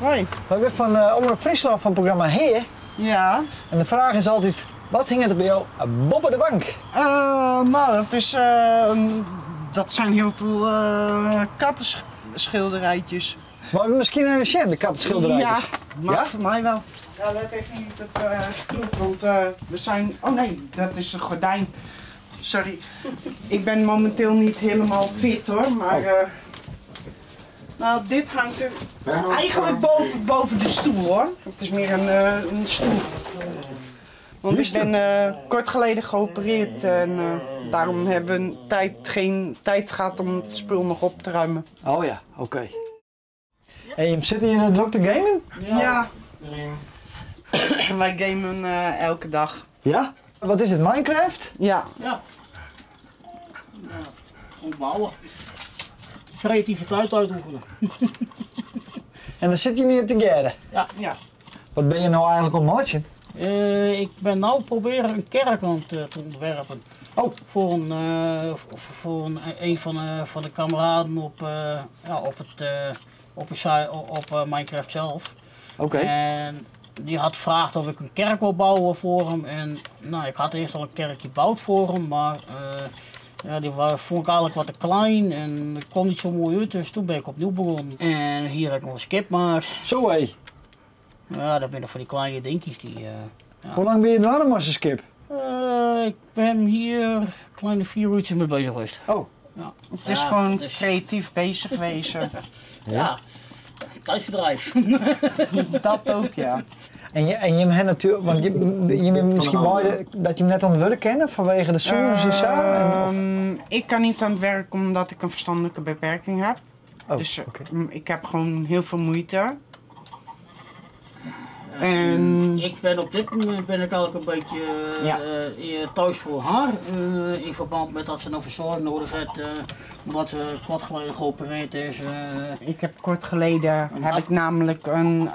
Hoi. Wy binne fan Omrop Fryslân fan it programma Hea. Ja. En de fraach is altyd, wat hinget der by jo boppe de bank? No, dat is, dat zijn heel veel kattenschilderijtjes. Meie we miskien even sjen, de kattenschilderijtjes? Ja, mag voor mij wel. Ja, let even niet op de want we zijn... Oh nee, dat is een gordijn. Sorry, ik ben momenteel niet helemaal fit hoor, maar... Oh. Nou, dit hangt er eigenlijk boven de stoel hoor. Het is meer een stoel. Want ik ben kort geleden geopereerd en daarom hebben we geen tijd gehad om het spul nog op te ruimen. Oh ja, oké. En je zit hier in het druk te gamen? Ja. Wij gamen elke dag. Ja? Wat is het, Minecraft? Ja. Ja. Ja, gewoon bouwen. Creativiteit uitoefenen. En dan zit je meer te geren? Ja. Ja. Wat ben je nou eigenlijk om het Ik ben nou proberen een kerk aan te ontwerpen. Oh. Voor een van de kameraden op, ja, op het, op de site, op Minecraft zelf. Oké. En die had gevraagd of ik een kerk wil bouwen voor hem. En nou, ik had eerst al een kerkje gebouwd voor hem, maar ja, die vond ik eigenlijk wat te klein en het kwam niet zo mooi uit, dus toen ben ik opnieuw begonnen. En hier heb ik nog een skip gemaakt. Zo hé. Ja, dat zijn nog van die kleine dingetjes die ja. Hoe lang ben je dwalen met een skip? Ik ben hier kleine 4 uurtjes mee bezig geweest. Oh. Ja. Het is Ja, gewoon het is creatief bezig wezen. Ja. Tijdverdrijf. Dat ook, ja. En je hebt natuurlijk, want je bent misschien blij dat je hem net aan het werk kent vanwege de soms en zo. En, of? Ik kan niet aan het werk omdat ik een verstandelijke beperking heb. Oh, Dus, oké. ik heb gewoon heel veel moeite. En Ik ben op dit moment ben ik eigenlijk een beetje, Ja. thuis voor haar. In verband met dat ze nog verzorging nodig heeft, omdat ze kort geleden geopereerd is. Ik heb kort geleden Een heb hart- ik namelijk een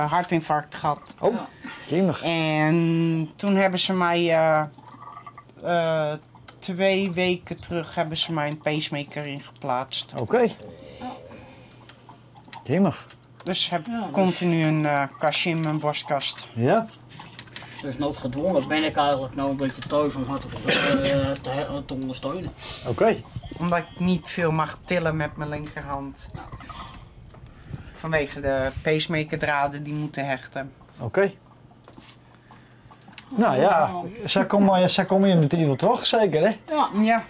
hartinfarct gehad. Oh, Ja. jemig. En toen hebben ze mij 2 weken terug hebben ze mij een pacemaker ingeplaatst. Oké. Jemig. Dus heb ik Ja, dus continu een kastje in mijn borstkast. Ja. Dus noodgedwongen ben ik eigenlijk nou een beetje thuis om haar te ondersteunen. Oké. Omdat ik niet veel mag tillen met mijn linkerhand. Ja. Vanwege de pacemakerdraden die moeten hechten. Oké. Nou ja, zij komen in de titel toch, zeker hè? Ja. Ja.